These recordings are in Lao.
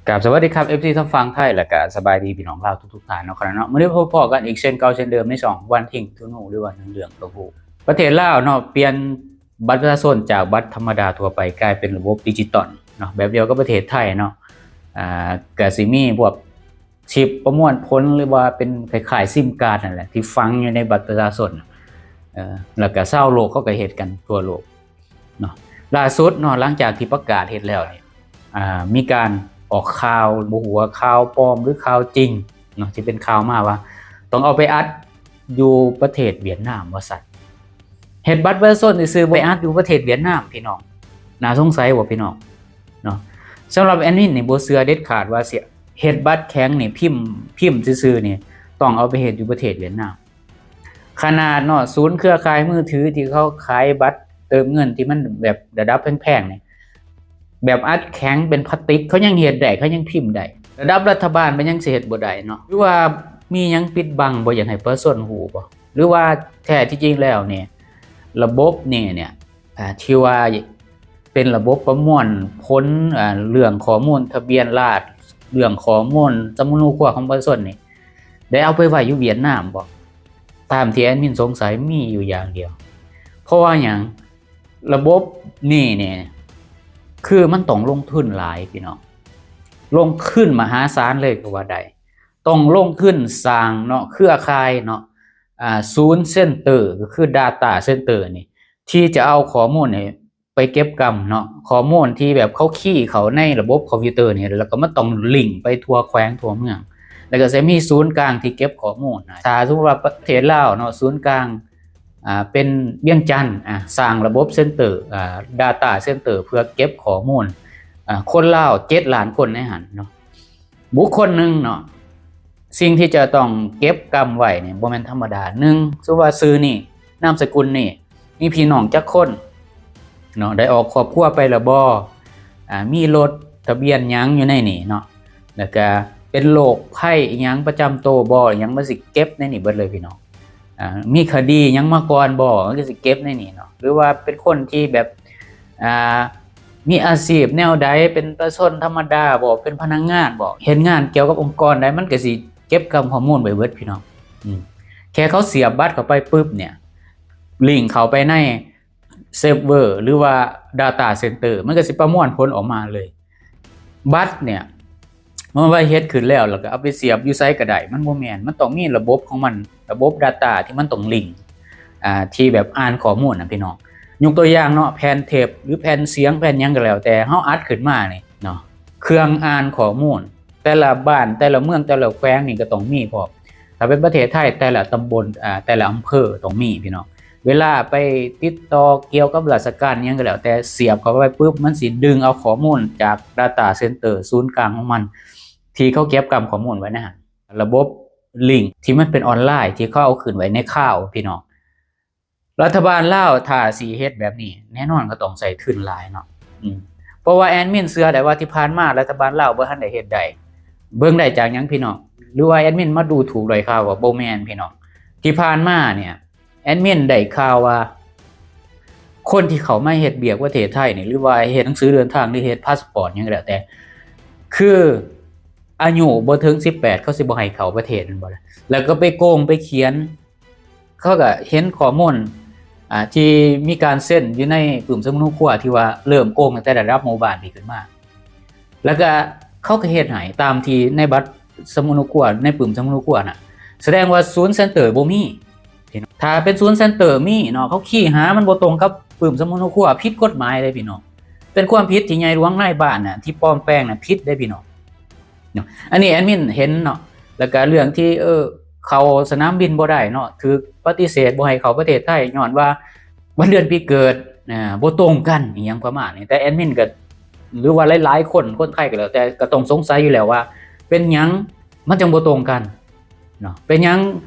ກາບສະຫວັດດີຄັບ ເອັຟຊີ ທັງຝັ່ງໄທ ແລະກະສະບາຍດີພີ່ນ້ອງລາວທຸກໆທ່ານເນາະ ຂະນະເນາະ ມື້ນີ້ພົບພໍ້ກັນອີກເຊັ່ນເກົ່າເຊັ່ນເດີມໃນຊ່ອງວັນທິງທູນິວ ຫຼືວ່າໜຶ່ງເລື່ອງຕ້ອງຮູ້. ປະເທດລາວເນາະ ປ່ຽນບັດປະຊາຊົນຈາກບັດທຳມະດາທົ່ວໄປ ກາຍເປັນລະບົບດິຈິຕອນເນາະ ແບບດຽວກັບປະເທດໄທເນາະ. ອາ ກະຊິມີພວກຊິບປະມວນຜົນ ຫຼືວ່າເປັນຄ້າຍໆຊິມກາດນັ້ນແຫຼະ ທີ່ຝັງຢູ່ໃນບັດປະຊາຊົນ ເອີ ແລ້ວກະຊາວໂລກເຂົາກະເຮັດກັນທົ່ວໂລກ ເນາະ. ລ່າສຸດເນາະ ຫຼັງຈາກທີ່ປະກາດເຮັດແລ້ວນີ້ ອາ ມີການອອກຂ່າວ ບໍ່ຮູ້ວ່າຂ່າວປອມ ຫຼື ຂ່າວຈິງເນາະ ທີ່ເປັນຂ່າວມາວ່າ ຕ້ອງເອົາໄປອັດຢູ່ປະເທດຫວຽດນາມວ່າຊັ້ນ. ເຮັດບັດປະຊາຊົນຊື່ໆ ໄປອັດຢູ່ປະເທດຫວຽດນາມ ພີ່ນ້ອງ. ໜ້າສົງໄສບໍ່ ພີ່ນ້ອງເນາະ? ສຳລັບແອດມິນນີ້ ບໍ່ເຊື່ອເດັດຂາດວ່າຊິເຮັດບັດແຂງນີ້ ພິມ ພິມຊື່ໆນີ້ ຕ້ອງເອົາໄປເຮັດຢູ່ປະເທດຫວຽດນາມ. ຂະໜາດເນາະ ສູນເຄືອຂ່າຍມືຖືທີ່ເຂົາຂາຍບັດເຕີມເງິນທີ່ມັນແບບລະດັບແພງໆນີ້ ແບບອັດແຂງເປັນພລາສຕິກ ເຂົາຍັງເຮັດໄດ້ ເຂົາຍັງພິມໄດ້ ລະດັບລັດຖະບານເປັນຫຍັງຊິເຮັດບໍ່ໄດ້ເນາະ? ຫຼືວ່າມີຫຍັງປິດບັງ ບໍ່ຢາກໃຫ້ປະຊາຊົນຮູ້ບໍ່? ຫຼືວ່າແທ້ທີ່ຈິງແລ້ວນີ້ ລະບົບນີ້ເນຍ ອາ ທີ່ວ່າເປັນລະບົບປະມວນຜົນ ອາ ເລື່ອງຂໍ້ມູນທະບຽນລາດ ເລື່ອງຂໍ້ມູນສຳມະໂນຄົວຂອງປະຊາຊົນນີ້ ໄດ້ເອົາໄປໄວ້ຢູ່ຫວຽດນາມບໍ່? ຕາມທີ່ແອດມິນສົງໄສມີຢູ່ຢ່າງດຽວ. ເພາະວ່າຫຍັງ? ລະບົບນີ້ນີ້ ຄືມັນຕ້ອງລົງທຶນຫຼາຍ ພີ່ນ້ອງ, ລົງທຶນມະຫາສານເລີຍກໍວ່າໄດ້. ຕ້ອງລົງທຶນສ້າງເນາະ ເຄືອຂ່າຍເນາະ ອາ ສູນເຊັນເຕີ ກໍຄື data center ນີ້ ທີ່ຈະເອົາຂໍ້ມູນນີ້ ໄປເກັບກຳເນາະ, ຂໍ້ມູນທີ່ແບບເຂົາຄີເຂົ້າໃນລະບົບຄອມພິວເຕີນີ້ ແລ້ວກໍມັນຕ້ອງລິງໄປທົ່ວແຂວງທົ່ວເມືອງ, ແລ້ວກໍຈະມີສູນກາງທີ່ເກັບຂໍ້ມູນນະ. ຖ້າສົມມຸດວ່າປະເທດລາວເນາະ ສູນກາງ ອ່າ ເປັນວຽງຈັນ ອ່າ ສ້າງລະບົບເຊັນເຕີ ອ່າ data center ເພື່ອເກັບຂໍ້ມູນ ອ່າ ຄົນລາວເຈັດລ້ານຄົນໃນຫັ້ນເນາະ. ບຸກຄົນໜຶ່ງເນາະ ສິ່ງທີ່ຈະຕ້ອງເກັບກຳໄວ້ນີ້ບໍ່ແມ່ນທຳມະດາ. ໜຶ່ງ ສົມມຸດວ່າຊື່ນີ້ ນາມສະກຸນນີ້ ມີພີ່ນ້ອງຈັກຄົນເນາະ, ໄດ້ອອກຄອບຄົວໄປແລ້ວບໍ່, ອ່າ ມີລົດທະບຽນຫຍັງຢູ່ໃນນີ້ເນາະ, ແລ້ວກະເປັນໂລກໄພອີ່ຫຍັງປະຈຳໂຕບໍ່ ອີ່ຫຍັງ ມັນຊິເກັບໃນນີ້ເບິດເລີຍພີ່ນ້ອງ. ອ່າ ມີຄະດີຫຍັງມາກ່ອນບໍ່ ມັນກໍຊິເກັບໃນນີ້ເນາະ. ຫຼືວ່າເປັນຄົນທີ່ແບບ ອ່າ ມີອາຊີບແນວໃດ ເປັນປະຊາຊົນທຳມະດາບໍ່ ເປັນພະນັກງານບໍ່ ເຮັດງານກ່ຽວກັບອົງກອນໃດ ມັນກໍຊິເກັບກຳຂໍ້ມູນໄວ້ເບິດພີ່ນ້ອງ. ອືມ ແຄ່ເຂົາສຽບບັດເຂົ້າໄປປຶບເນຍ ລິງເຂົ້າໄປໃນເຊີເວີ ຫຼືວ່າ data center ມັນກໍຊິປະມວນຜົນອອກມາເລີຍ. ບັດເນຍ ບໍ່ແມ່ນວ່າເຮັດຂຶ້ນແລ້ວ ແລ້ວກໍເອົາໄປສຽບຢູ່ໃສກໍໄດ້ ມັນບໍ່ແມ່ນ. ມັນຕ້ອງມີລະບົບຂອງມັນ ລະບົບ data ທີ່ມັນຕ້ອງລິງ ອ່າ ທີ່ແບບອ່ານຂໍ້ມູນນະພີ່ນ້ອງ. ຍົກຕົວຢ່າງເນາະ ແຜ່ນເທບ ຫຼື ແຜ່ນສຽງ ແຜ່ນຫຍັງກໍແລ້ວແຕ່ ເຮົາອັດຂຶ້ນມານີ້ເນາະ ເຄື່ອງອ່ານຂໍ້ມູນແຕ່ລະບ້ານ ແຕ່ລະເມືອງ ແຕ່ລະແຂວງນີ້ກໍຕ້ອງມີພ້ອມ. ຖ້າເປັນປະເທດໄທ ແຕ່ລະຕຳບົນ ອ່າ ແຕ່ລະອຳເພີຕ້ອງມີພີ່ນ້ອງ. ເວລາໄປຕິດຕໍ່ກ່ຽວກັບລາຊະການຫຍັງກໍແລ້ວແຕ່ ສຽບເຂົ້າໄປປຶບ ມັນຊິດຶງເອົາຂໍ້ມູນຈາກ data center ສູນກາງຂອງມັນ ທີ່ເຂົາເກັບກຳຂໍ້ມູນໄວ້ໃນຫັ້ນ. ລະບົບລິງທີ່ມັນເປັນອອນລາຍ ທີ່ເຂົາເອົາຂຶ້ນໄວ້ໃນ cloud ພີ່ນ້ອງ. ລັດຖະບານລາວຖ້າຊິເຮັດແບບນີ້ ແນ່ນອນກໍຕ້ອງໃຊ້ທຶນຫຼາຍເນາະ. ອືມ ເພາະວ່າແອດມິນເຊື່ອໄດ້ວ່າທີ່ຜ່ານມາລັດຖະບານລາວບໍ່ທັນໄດ້ເຮັດໄດ້. ເບິ່ງໄດ້ຈາກຫຍັງພີ່ນ້ອງ? ຫຼືວ່າແອດມິນມາດູຖູກດ້ອຍຄ່າບໍ່? ບໍ່ແມ່ນພີ່ນ້ອງ. ທີ່ຜ່ານມາເນຍ ແອດມິນໄດ້ຂ່າວວ່າ ຄົນທີ່ເຂົ້າມາເຮັດວຽກປະເທດໄທນີ້ ຫຼືວ່າເຮັດໜັງສືເດີນທາງ ຫຼືເຮັດພາສປອດຫຍັງກໍແລ້ວແຕ່ ຄືອາຍຸບໍ່ເຖິງສິບແປດ ເຂົາຊິບໍ່ໃຫ້ເຂົ້າປະເທດແມ່ນບໍ່ລະ? ແລ້ວກໍໄປໂກງໄປຂຽນ ເຂົາກໍເຫັນຂໍ້ມູນ ອ່າ ທີ່ມີການເຊັນຢູ່ໃນປຶ້ມສຳມະໂນຄົວ ທີ່ວ່າເລີ່ມໂກງຕັ້ງແຕ່ລະດັບໝູ່ບ້ານນີ້ຂຶ້ນມາ. ແລ້ວກະເຂົາກະເຮັດໃຫ້ຕາມທີ່ໃນບັດສຳມະໂນຄົວ ໃນປຶ້ມສຳມະໂນຄົວນະ ສະແດງວ່າສູນເຊັນເຕີບໍ່ມີ. ຖ້າເປັນສູນເຊັນເຕີມີເນາະ ເຂົາຄີຫາມັນບໍ່ຕົງກັບປຶ້ມສຳມະໂນຄົວ ຜິດກົດໝາຍເດ້ພີ່ນ້ອງ. ເປັນຄວາມຜິດທີ່ໃຫຍ່ຫຼວງນາຍບ້ານນະ ທີ່ປອມແປງນະ ຜິດເດ້ພີ່ນ້ອງເນາະ. ອັນນີ້ແອດມິນເຫັນເນາະ. ແລ້ວກະເລື່ອງທີ່ ເອີ ເຂົ້າສະໜາມບິນບໍ່ໄດ້ເນາະ ຖືກປະຕິເສດບໍ່ໃຫ້ເຂົ້າປະເທດໄທ ຍ້ອນວ່າ ວັນເດືອນປີເກີດ ອ່າ ບໍ່ຕົງກັນ ອີ່ຫຍັງປະມານນີ້. ແຕ່ແອດມິນກໍ ຫຼືວ່າຫຼາຍໆຄົນ ຄົນໄທກໍແລ້ວແຕ່ ກໍຕ້ອງສົງໄສຢູ່ແລ້ວວ່າ ເປັນຫຍັງມັນຈັ່ງບໍ່ຕົງກັນເນາະ? ເປັນຫຍັງ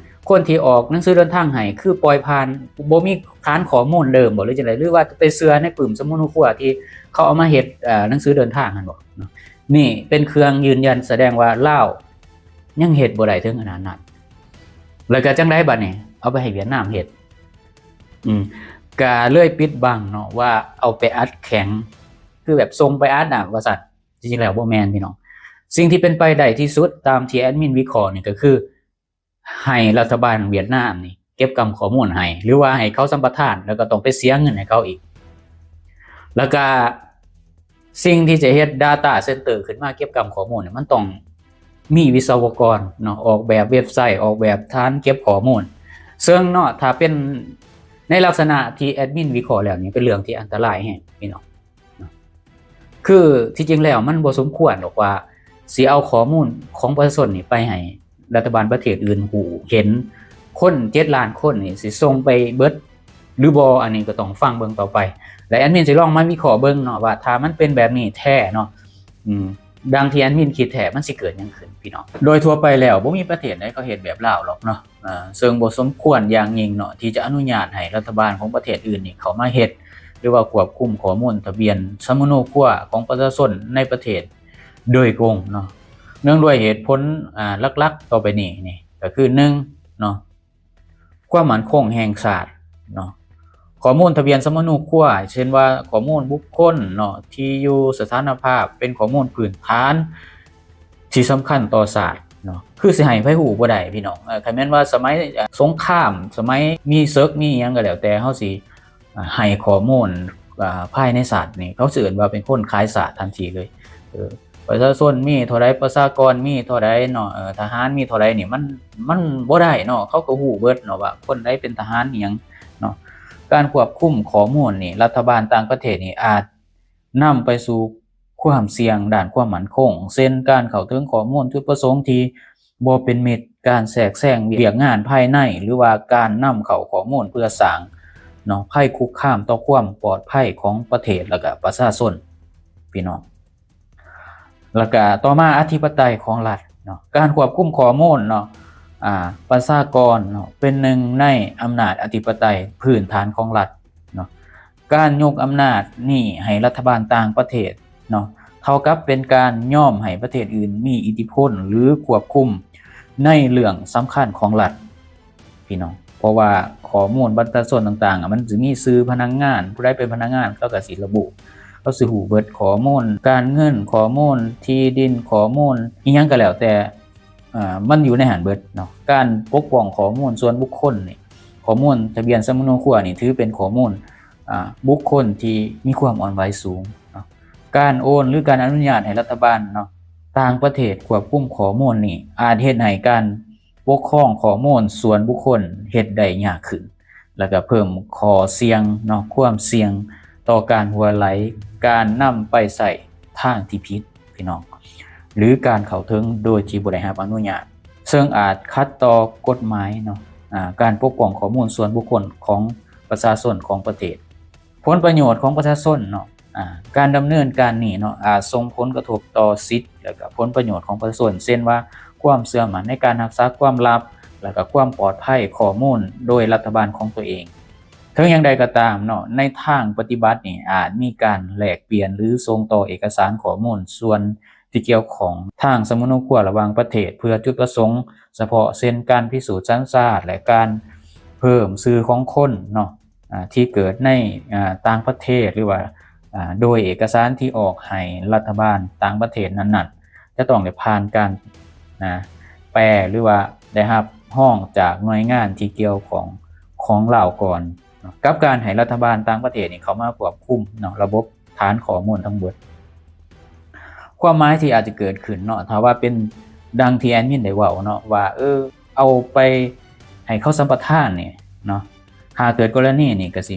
ຄົນທີ່ອອກໜັງສືເດີນທາງໃຫ້ ຄືປ່ອຍຜ່ານ ບໍ່ມີຖານຂໍ້ມູນເດີມບໍ່ ຫຼືຈັ່ງໃດ? ຫຼືວ່າໄປເຊື່ອໃນປຶ້ມສຳມະໂນຄົວທີ່ເຂົາເອົາມາເຮັດ ເອີ ໜັງສືເດີນທາງຫັ້ນບໍ່ເນາະ? ນີ້ເປັນເຄື່ອງຢືນຢັນສະແດງວ່າລາວຍັງເຮັດບໍ່ໄດ້ເຖິງຂະໜາດນັ້ນ. ແລ້ວກໍຈັ່ງໃດບັດນີ້? ເອົາໄປໃຫ້ຫວຽດນາມເຮັດ. ອືມ ກະເລີຍປິດບັງເນາະວ່າເອົາໄປອັດແຂງ ຄືແບບສົ່ງໄປອັດນະວ່າຊັ້ນ. ຈິງໆແລ້ວບໍ່ແມ່ນພີ່ນ້ອງ. ສິ່ງທີ່ເປັນໄປໄດ້ທີ່ສຸດຕາມທີ່ແອດມິນວິເຄາະນີ້ກໍຄື ໃຫ້ລັດຖະບານຫວຽດນາມນີ້ເກັບກຳຂໍ້ມູນໃຫ້ ຫຼືວ່າໃຫ້ເຂົາສຳປະທານ ແລ້ວກໍຕ້ອງໄປເສຍເງິນໃຫ້ເຂົາອີກ. ແລ້ວກໍສິ່ງທີ່ຈະເຮັດ data center ຂຶ້ນມາເກັບກຳຂໍ້ມູນນີ້ ມັນຕ້ອງມີວິສະວະກອນເນາະ ອອກແບບເວັບໄຊ, ອອກແບບຖານເກັບຂໍ້ມູນ. ເຊິ່ງເນາະ ຖ້າເປັນໃນລັກສະນະທີ່ແອດມິນວິເຄາະແລ້ວນີ້ ເປັນເລື່ອງທີ່ອັນຕະລາຍແຮງພີ່ນ້ອງ. ຄືທີ່ຈິງແລ້ວມັນບໍ່ສົມຄວນດອກວ່າຊິເອົາຂໍ້ມູນຂອງປະຊາຊົນນີ້ໄປໃຫ້ລັດຖະບານປະເທດອື່ນຮູ້ເຫັນ. ຄົນເຈັດລ້ານຄົນນີ້ຊິສົ່ງໄປເບິດຫຼືບໍ່ ອັນນີ້ກໍຕ້ອງຟັງເບິ່ງຕໍ່ໄປ. ແລະ ແອດມິນຊິລອງມາວິເຄາະເບິ່ງເນາະ ວ່າຖ້າມັນເປັນແບບນີ້ແທ້ເນາະ ອືມ ດັ່ງທີ່ແອດມິນຄິດແທ້ ມັນຊິເກີດຫຍັງຂຶ້ນພີ່ນ້ອງ. ໂດຍທົ່ວໄປແລ້ວບໍ່ມີປະເທດໃດເຂົາເຮັດແບບລາວດອກເນາະ. ອາ ເຊິ່ງບໍ່ສົມຄວນຢ່າງຍິ່ງເນາະ ທີ່ຈະອະນຸຍາດໃຫ້ລັດຖະບານຂອງປະເທດອື່ນນີ້ເຂົ້າມາເຮັດ ຫຼືວ່າຄວບຄຸມຂໍ້ມູນທະບຽນສຳມະໂນຄົວຂອງປະຊາຊົນໃນປະເທດໂດຍກົງເນາະ ເນື່ອງດ້ວຍເຫດຜົນ ອາ ຫຼັກໆຕໍ່ໄປນີ້ນີ້ ກໍຄື ໜຶ່ງເນາະ ຄວາມໝັ້ນຄົງແຫ່ງຊາດເນາະ. ຂໍ້ມູນທະບຽນສຳມະໂນຄົວ ເຊັ່ນວ່າຂໍ້ມູນບຸກຄົນເນາະ ທີ່ຢູ່ ສະຖານະພາບ ເປັນຂໍ້ມູນພື້ນຖານ ທີ່ສຳຄັນຕໍ່ຊາດເນາະ ຄືຊິໃຫ້ໃຜຮູ້ບໍ່ໄດ້ພີ່ນ້ອງ. ເອີ ຄັນແມ່ນວ່າສະໄໝ ເອີ ສົງຄາມ ສະໄໝມີເສິກມີຫຍັງກໍແລ້ວແຕ່ ເຮົາຊິ ເອີ ໃຫ້ຂໍ້ມູນ ເອີ ພາຍໃນຊາດນີ້ ເຂົາຊິເອີ້ນວ່າເປັນຄົນຂາຍຊາດທັນທີເລີຍ. ເອີ ປະຊາຊົນມີເທົ່າໃດ ປະຊາກອນມີເທົ່າໃດເນາະ ເອີ ທະຫານມີເທົ່າໃດນີ້ ມັນ ມັນບໍ່ໄດ້ເນາະ ເຂົາກໍຮູ້ເບິດເນາະວ່າຄົນໃດເປັນທະຫານອີ່ຫຍັງເນາະ. ການຄວບຄຸມຂໍ້ມູນນີ້ ລັດຖະບານຕ່າງປະເທດນີ້ອາດ ນຳໄປສູ່ຄວາມສ່ຽງດ້ານຄວາມໝັ້ນຄົງ ເຊັ່ນ ການເຂົ້າເຖິງຂໍ້ມູນຈຸດປະສົງທີ່ບໍ່ເປັນມິດ, ການແຊກແຊງວຽກງານພາຍໃນ ຫຼືວ່າການນຳເຂົ້າຂໍ້ມູນເພື່ອສ້າງເນາະ ໄພຄຸກຄາມຕໍ່ຄວາມປອດໄພຂອງປະເທດ ແລະກະປະຊາຊົນ ພີ່ນ້ອງ. ແລະກະຕໍ່ມາ ອະທິປະໄຕຂອງລັດເນາະ ການຄວບຄຸມຂໍ້ມູນເນາະ ອາ ປະຊາກອນເນາະ ເປັນໜຶ່ງໃນອຳນາດອະທິປະໄຕພື້ນຖານຂອງລັດເນາະ. ການຍົກອຳນາດນີ້ໃຫ້ລັດຖະບານຕ່າງປະເທດເນາະ ເທົ່າກັບເປັນການຍອມໃຫ້ປະເທດອື່ນມີອິດທິພົນ ຫຼື ຄວບຄຸມໃນເລື່ອງສຳຄັນຂອງລັດ ພີ່ນ້ອງ. ເພາະວ່າຂໍ້ມູນບັດປະຊາຊົນຕ່າງໆ ອະ ມັນຊິມີຊື່ພະນັກງານ ຜູ້ໃດເປັນພະນັກງານ ເຂົາກໍຊິລະບຸ ເຂົາຊິຮູ້ເບິດ ຂໍ້ມູນການເງິນ ຂໍ້ມູນທີ່ດິນ ຂໍ້ມູນອີ່ຫຍັງກໍແລ້ວແຕ່ ອາ ມັນຢູ່ໃນຫັ້ນເບິດເນາະ. ການປົກປ້ອງຂໍ້ມູນສ່ວນບຸກຄົນນີ້ ຂໍ້ມູນທະບຽນສຳມະໂນຄົວນີ້ ຖືເປັນຂໍ້ມູນ ອາ ບຸກຄົນທີ່ມີຄວາມອ່ອນໄຫວສູງເນາະ. ການໂອນ ຫຼື ການອະນຸຍາດໃຫ້ລັດຖະບານເນາະ ຕ່າງປະເທດຄວບຄຸມຂໍ້ມູນນີ້ ອາດເຮັດໃຫ້ການປົກຄອງຂໍ້ມູນສ່ວນບຸກຄົນເຮັດໄດ້ຍາກຂຶ້ນ ແລະກະເພີ່ມຂໍ້ສ່ຽງເນາະ ຄວາມສ່ຽງຕໍ່ການຮົ່ວໄຫຼ ການນຳໄປໃຊ້ທາງທີ່ຜິດ ພີ່ນ້ອງ ຫຼື ການເຂົ້າເຖິງໂດຍທີ່ບໍ່ໄດ້ຮັບອະນຸຍາດ ເຊິ່ງອາດຂັດຕໍ່ກົດໝາຍເນາະ ອາ ການປົກປ້ອງຂໍ້ມູນສ່ວນບຸກຄົນຂອງປະຊາຊົນຂອງປະເທດ. ຜົນປະໂຫຍດຂອງປະຊາຊົນເນາະ ອາ ການດຳເນີນການນີ້ເນາະ ອາດສົ່ງຜົນກະທົບຕໍ່ສິດ ແລະກະຜົນປະໂຫຍດຂອງປະຊາຊົນ ເຊັ່ນວ່າ ຄວາມເຊື່ອໝັ້ນໃນການຮັກສາຄວາມລັບ ແລະກະຄວາມປອດໄພຂໍ້ມູນໂດຍລັດຖະບານຂອງຕົວເອງ. ເຖິງຢ່າງໃດກໍຕາມເນາະ ໃນທາງປະຕິບັດນີ້ ອາດມີການແລກປ່ຽນ ຫຼື ສົ່ງຕໍ່ເອກະສານຂໍ້ມູນສ່ວນທີ່ກ່ຽວຂ້ອງທາງສຳມະໂນຄົວລະຫວ່າງປະເທດ ເພື່ອຈຸດປະສົງສະເພາະ ເຊັ່ນ ການພິສູດສັນຊາດ ແລະ ການເພີ່ມຊື່ຂອງຄົນເນາະ ອາ ທີ່ເກີດໃນ ອາ ຕ່າງປະເທດ ຫຼືວ່າ ອາ ໂດຍເອກະສານທີ່ອອກໃຫ້ລັດຖະບານຕ່າງປະເທດນັ້ນໆ ຈະຕ້ອງໄດ້ຜ່ານການ ນະ ແປ ຫຼືວ່າໄດ້ຮັບຮອງຈາກໜ່ວຍງານທີ່ກ່ຽວຂ້ອງຂອງລາວກ່ອນເນາະ ກັບການໃຫ້ລັດຖະບານຕ່າງປະເທດນີ້ເຂົ້າມາຄວບຄຸມເນາະ ລະບົບຖານຂໍ້ມູນທັງເບິດ. ຄວາມໝາຍທີ່ອາດຈະເກີດຂຶ້ນເນາະ ຖ້າວ່າເປັນດັ່ງທີ່ແອດມິນໄດ້ເວົ້າເນາະ ວ່າ ເອີ ເອົາໄປໃຫ້ເຂົາສຳປະທານນີ້ເນາະ ຫາກເກີດກໍລະນີນີ້ ກໍຊິ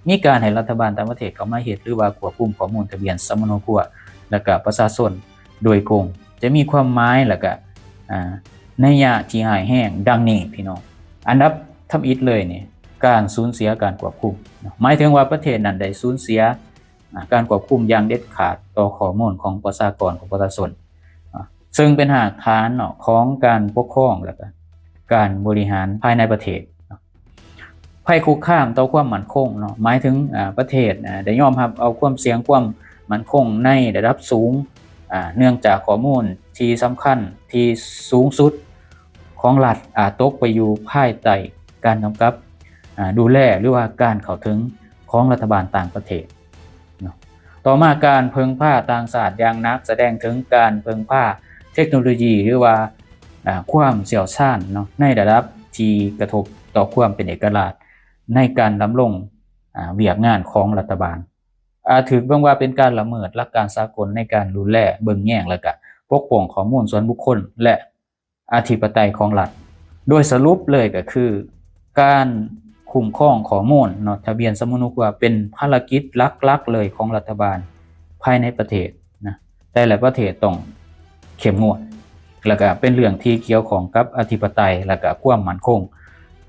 ມີການໃຫ້ລັດຖະບານຕ່າງປະເທດເຂົ້າມາເຮັດ ຫຼືວ່າຄວບຄຸມຂໍ້ມູນທະບຽນສຳມະໂນຄົວ ແລະກະປະຊາຊົນໂດຍກົງ ຈະມີຄວາມໝາຍ ແລະກະ ອາ ໄນຍະທີ່ຮ້າຍແຮງດັ່ງນີ້ ພີ່ນ້ອງ. ອັນດັບທຳອິດເລີຍນີ້ ການສູນເສຍການຄວບຄຸມເນາະ ໝາຍເຖິງວ່າປະເທດນັ້ນໄດ້ສູນເສຍ ອາ ການຄວບຄຸມຢ່າງເດັດຂາດຕໍ່ຂໍ້ມູນຂອງປະຊາກອນ ຂອງປະຊາຊົນ ອາ ເຊິ່ງເປັນຮາກຖານເນາະ ຂອງການປົກຄອງ ແລະກະການບໍລິຫານພາຍໃນປະເທດເນາະ. ໄພຄຸກຄາມຕໍ່ຄວາມໝັ້ນຄົງເນາະ ໝາຍເຖິງ ອາ ປະເທດ ອາ ໄດ້ຍອມຮັບເອົາຄວາມສ່ຽງຄວາມໝັ້ນຄົງໃນລະດັບສູງ ອາ ເນື່ອງຈາກຂໍ້ມູນທີ່ສຳຄັນທີ່ສູງສຸດຂອງລັດ ອາດຕົກໄປຢູ່ພາຍໃຕ້ການກຳກັບ ອາ ດູແລ ຫຼືວ່າການເຂົ້າເຖິງຂອງລັດຖະບານຕ່າງປະເທດເນາະ. ຕໍ່ມາ ການເພິ່ງພາຕ່າງຊາດຢ່າງໜັກ ສະແດງເຖິງການເພິ່ງພາ ເທັກໂນໂລຢີ ຫຼືວ່າ ອາ ຄວາມຊ່ຽວຊານເນາະ ໃນລະດັບທີ່ກະທົບຕໍ່ຄວາມເປັນເອກະລາດໃນການດຳລົງ ອາ ວຽກງານຂອງລັດຖະບານ ອາດຖືກເບິ່ງວ່າເປັນການລະເມີດຫຼັກການສາກົນໃນການດູແລ, ເບິ່ງແຍງ ແລະ ກະປົກປ້ອງຂໍ້ມູນສ່ວນບຸກຄົນ ແລະ ອະທິປະໄຕຂອງລັດ. ໂດຍສະຫຼຸບເລີຍກະຄື ການຄຸ້ມຄອງຂໍ້ມູນເນາະ ທະບຽນສຳມະໂນຄົວເປັນພາລະກິດຫຼັກໆເລີຍຂອງລັດຖະບານພາຍໃນປະເທດນະ. ແຕ່ລະປະເທດຕ້ອງເຂັ້ມງວດ ແລ້ວກະເປັນເລື່ອງທີ່ກ່ຽວຂ້ອງກັບອະທິປະໄຕ ແລ້ວກະຄວາມໝັ້ນຄົງ.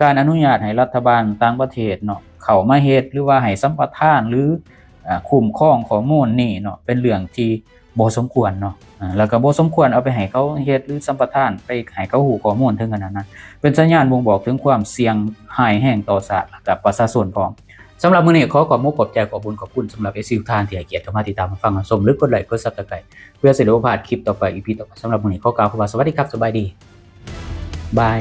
ການອະນຸຍາດໃຫ້ລັດຖະບານຕ່າງປະເທດເນາະ ເຂົ້າມາເຮັດ ຫຼືວ່າໃຫ້ສຳປະທານ ຫຼື ອາ ຄຸ້ມຄອງຂໍ້ມູນນີ້ເນາະ ເປັນເລື່ອງທີ່ບໍ່ສົມຄວນເນາະ ອາ ແລ້ວກໍບໍ່ສົມຄວນເອົາໄປໃຫ້ເຂົາເຮັດ ຫຼື ສຳປະທານໄປໃຫ້ເຂົາຮູ້ຂໍ້ມູນເຖິງຂະໜາດນັ້ນ ເປັນສັນຍານບົ່ງບອກເຖິງຄວາມສ່ຽງຮ້າຍແຮງຕໍ່ຊາດ ແລ້ວກໍປະຊາຊົນພ້ອມ. ສຳລັບມື້ນີ້ຂໍຂອບມຸກຂອບໃຈ ຂອບບຸນຂອບຄຸນສຳລັບເອັຟຊີທຸກທ່ານທີ່ໃຫ້ກຽດເຂົ້າມາຕິດຕາມຮັບຟັງຮັບຊົມ ຫຼື ກົດໄລກ໌ ກົດ Subscribe ເພື່ອຊິໄດ້ບໍ່ພາດຄລິບຕໍ່ໄປ ອີພີ ຕໍ່ໄປ. ສຳລັບມື້ນີ້ຂໍກ່າວຄຳວ່າສະຫວັດດີຄັບ ສະບາຍດີ ບາຍ.